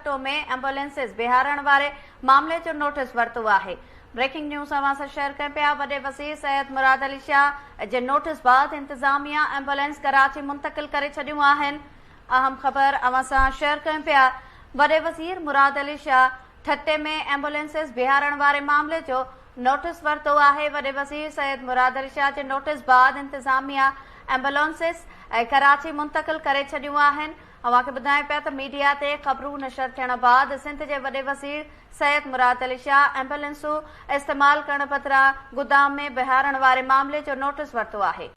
Thatta ۾ ambulances بيهارڻ واري معاملي جو نوٽيس ورتو آهي. بريڪنگ نيوز اوهان سان شيئر ڪيون پيا وڏي وزير سيد مراد علي شاهه جي نوٽيس بعد انتظاميا ايمبولينس ڪراچي منتقل ڪري ڇڏيون آهن. اهم خبر اوهان سان شيئر ڪيون پيا وڏي وزير مراد علي شاهه ٺٽي ۾ ايمبولينسز بيهارڻ واري معاملي جو نوٽيس ورتو آهي، وڏي وزير سيد مراد علي شاهه جي نوٽيس بعد انتظاميا ايمبولينسز ڪراچي منتقل ڪري ڇڏيون آهن، اوهان کي ٻڌايون پيا ته ميڊيا تي خبرون نشر ٿيڻ بعد سنڌ جي وڏي وزير سيد مراد علي شاهه ايمبولينسون استعمال ڪرڻ بدران گدام ۾ بيهارڻ واري معاملي جو نوٽيس ورتو آهي.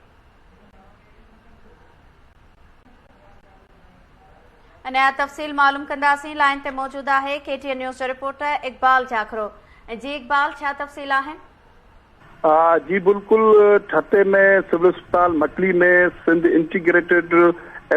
اڃا تفصيل معلوم ڪنداسين لائين تي موجود آهي ڪي ٽي اين نيوز جو رپورٽر اقبال جاکرو جي اقبال ڇا تفصيل آهن؟ جي بلڪل ٺٽي ۾ سول اسپتال Makli ۾ Sindh integrated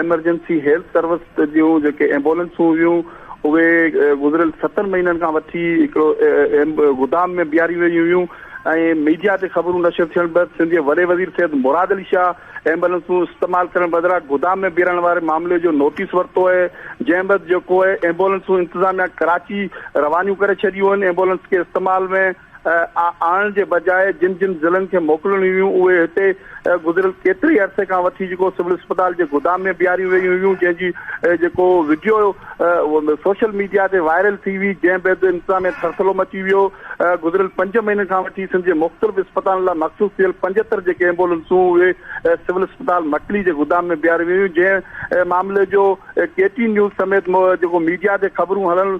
emergency health service جون جيڪي ايمبولنسون هيون اهي گذريل ستن مهينن کان وٺي هڪڙو گدام ۾ بيهاريون ويون هيون ۽ ميڊيا تي خبرون نشر ٿيڻ بعد سنڌ جي وڏي وزير سيد مراد علي شاهه ايمبولنسون استعمال ڪرڻ بدران گدام ۾ بيهارڻ واري معاملي جو نوٽيس ورتو آهي جنهن بعد جيڪو آهي ايمبولنسون انتظاميا ڪراچي روانيون ڪري ڇڏيون آهن ايمبولنس کي استعمال ۾ آڻڻ جي بجاء جن جن ضلعن کي موڪلڻيون هيون اهي هتي گذريل ڪيتري ئي عرصي کان وٺي جيڪو سول اسپتال جي گدام ۾ بيهاريون ويون هيون جنهن جي جيڪو وڊيو سوشل ميڊيا تي وائرل ٿي هئي جنهن بعد انتظاميا ٿرٿلو مچي ويو گذريل پنج مهينن کان وٺي سنڌ جي مختلف اسپتالن لاء مخصوص ٿيل 75 جيڪي ايمبولنسون اهي سول اسپتال مڪلي جي گدام ۾ بيهاريون ويون جنهن معاملي جو ڪي ٽي نيوز سميت جيڪو ميڊيا تي خبرون هلڻ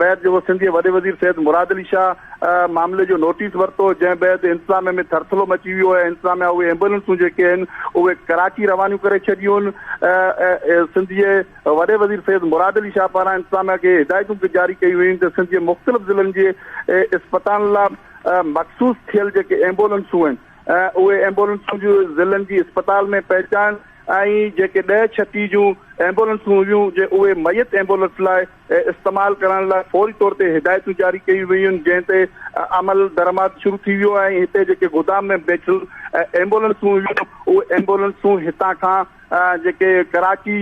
بعد جيڪو سنڌ جي وڏي وزير سيد مراد علي شاهه معاملي جو نوٽيس ورتو جنهن بعد انتظاميا ۾ ٿرٿلو مچي ويو ۽ انتظاميا اهي ايمبولنسون جيڪي آهن اهي ڪراچي روانيون ڪري ڇڏيون آهن سنڌ جي وڏي وزير سيد مراد علي شاهه پاران انتظاميا کي هدايتون به جاري ڪيون ويون ته سنڌ جي مختلف ضلعن جي اسپتالن لاء مخصوص ٿيل جيڪي ايمبولنسون آهن اهي ايمبولنسون جون ضلعن جي اسپتال ۾ پهچائڻ ۽ جيڪي ڏهه ڇٽي جون ايمبولنسون هيون جي اهي ميت ايمبولنس لاء استعمال ڪرڻ لاء فوري طور تي هدايتون جاري ڪيون ويون جنهن تي عمل درآمد شروع ٿي ويو ۽ هتي جيڪي گودام ۾ بيٺل ايمبولنسون هيون اهي ايمبولنسون هتان کان جيڪي ڪراچي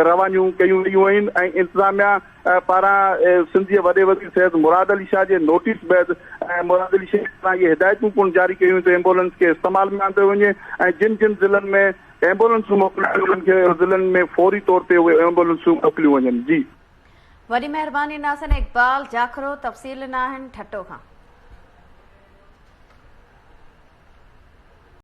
روانيون ڪيون ويون آهن ۽ انتظاميا پاران سنڌ جي وڏي وزير سيد مراد علي شاهه جي نوٽيس بعد مراد علي شاهه پاران اهي هدايتون پڻ جاري ڪيون ويون ته ايمبولنس کي استعمال ۾ آندو وڃي ۽ جن جن ضلعن ۾ ايمبولنسون موڪليون انهن کي ضلعن ۾ فوري طور تي اهي ايمبولنسون موڪليون وڃن جي. وڏي مهرباني ناصر اقبال جاکرو تفصيل ڏنا آهن ٺٽو کان.